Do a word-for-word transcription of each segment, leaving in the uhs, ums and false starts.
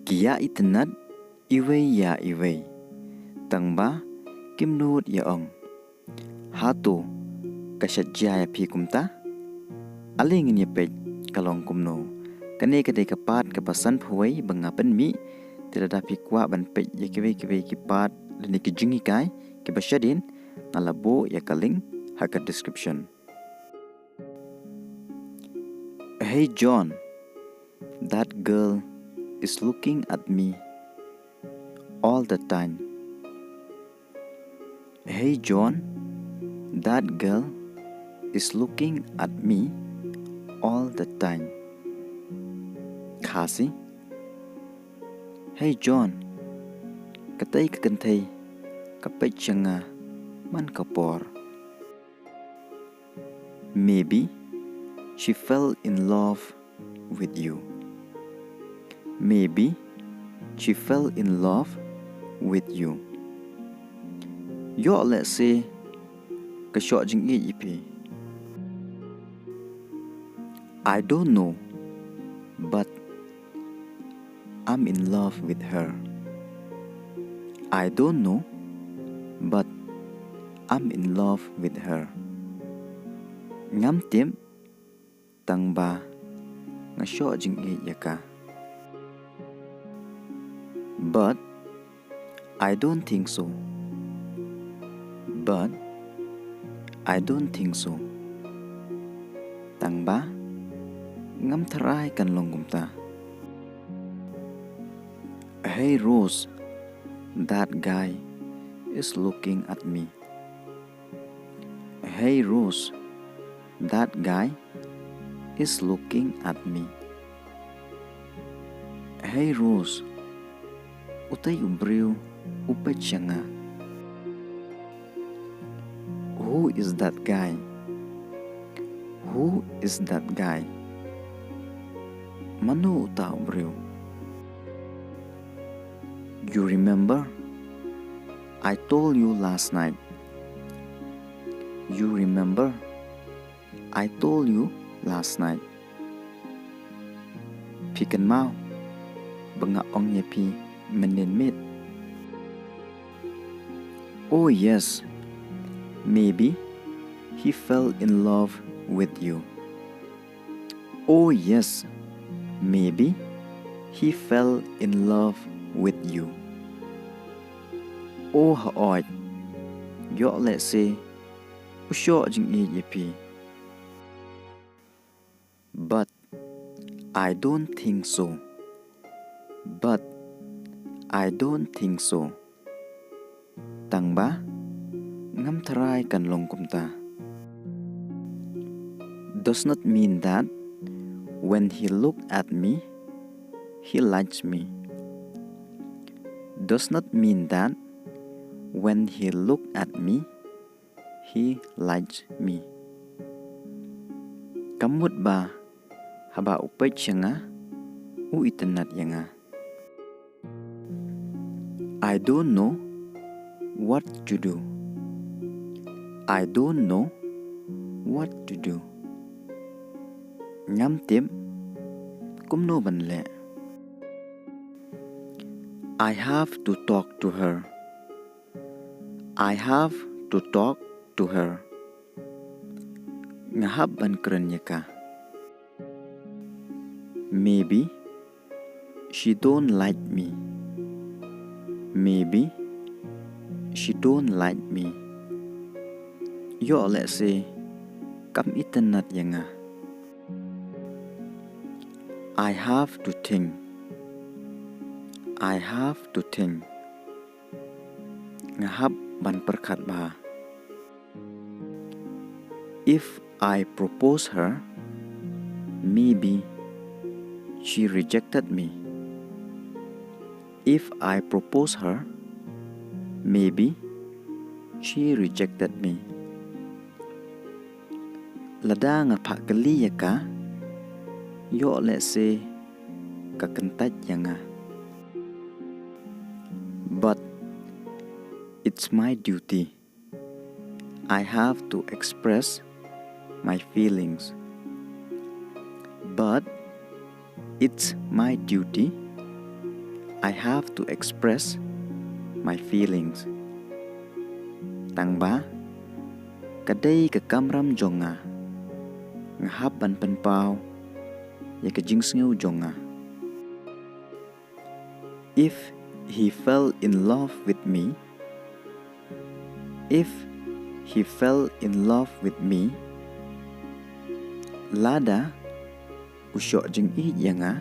Ki ïa itynnad iwei ïa iwei, tang ba kim nud ïa ong. Hato ka shah jia ïa phi kumta? Ale ngin ïa peit ka long kumno. Kane ka dei ka part kaba san phew wei ba nga pynmih. Te lada phi kwah ban peit ïa kiwei kiwei ki part lane ki jinghikai kiba shadien, nga la buh ïa ka link ha ka description. Hey John, that girl is looking at me all the time. Hey John, that girl is looking at me all the time. Khasi. Hey John, katei ka kynthei ka peit sha nga man ka por. Maybe she fell in love with you. Maybe she fell in love with you. Ïoh lehse ka shoh jingïeit ïa phi. I don't know, but I'm in love with her. I don't know, but I'm in love with her. Ngam tip, tang ba nga shoh jingïeit ïa ka. But I don't think so. But I don't think so. Tang ba ngam tharai kan long kumta. Hey Rose, that guy is looking at me. Hey Rose, that guy is looking at me. Hey Rose, utei u briew u peit sha nga. Who is that guy? Who is that guy? Mano uta u briew? You remember? I told you last night. You remember? I told you last night. Phi kynmaw ba nga ong ïa phi mynnin miet? Oh yes, maybe he fell in love with you. Oh yes, maybe he fell in love with you. Oh hooid, ïoh lehse u shoh jingïeit ïa phi. But I don't think so. But I don't think so. Tang ba ngam tharai kan long kumta. Does not mean that when he look at me, he likes me. Does not mean that when he look at me, he likes me. Kam mut ba haba u peit sha nga u itynnad ïa nga. I don't know what to do. I don't know what to do. Ngam tip kumno ban leh. I have to talk to her. I have to talk to her. Nga hap ban kren ïa ka. Maybe she don't like me. Maybe she don't like me. Ïoh lehse kam itynnad ïa nga. I have to think. I have to think. Nga hap ban pyrkhat bha. If I propose her, maybe she rejected me. If I propose her, maybe she rejected me. Lada nga phah kylli ïa ka, ïoh lehse ka kyntait ïa nga. But it's my duty. I have to express my feelings. But it's my duty. I have to express my feelings. Tangba ka dei ka kamram jong nga. Nga hap ban pynpaw ïa ka jingsngew jong nga. If he fell in love with me, if he fell in love with me, lada u shoh jingïeit ïa nga,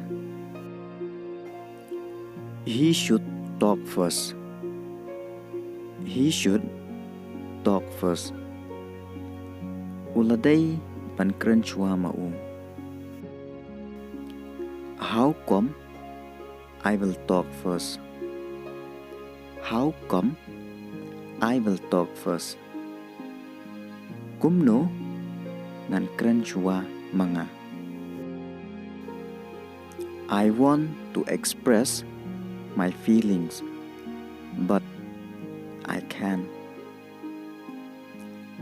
he should talk first. He should talk first. U la dei ban kren shuwa ma u. How come I will talk first? How come I will talk first? Kumno ngan kren shuwa ma nga? I want to express my feelings, but I can't.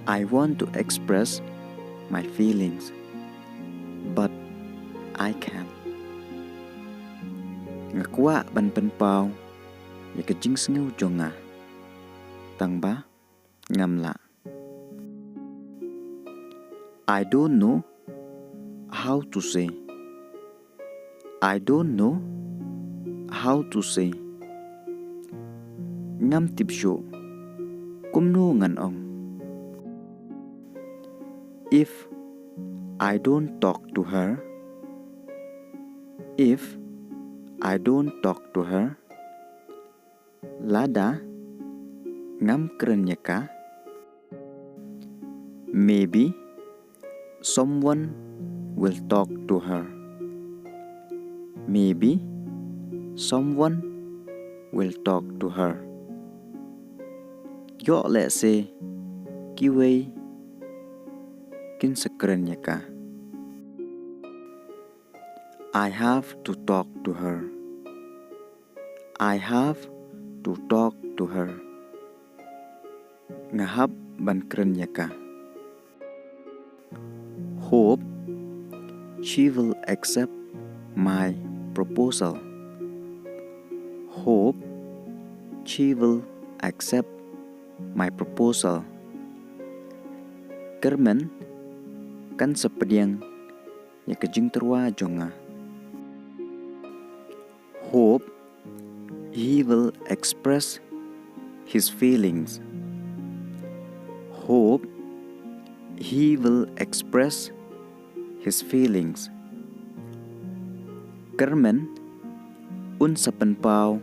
I want to express my feelings, but I can't. Nga kwah ban pynpaw ïa ka jingsngew jong nga, tangba ngam lah. I don't know how to say. I don't know how to say. Ngam tip shuh kumno ngan ong. If I don't talk to her, if I don't talk to her, lada ngam kren ïa ka, maybe someone will talk to her. Maybe someone will talk to her. Ïoh lehse kiwei kin sa kren ïa ka. I have to talk to her. I have to talk to her. Nga hap ban kren ïa ka. Hope she will accept my proposal. Hope she will accept my proposal. Kyrmen kan sa pdiang ïa ka jingtyrwa jong nga. Hope he will express his feelings. Hope he will express his feelings. Kyrmen un sa pynpaw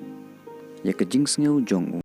ïa ka jingsngew jong u.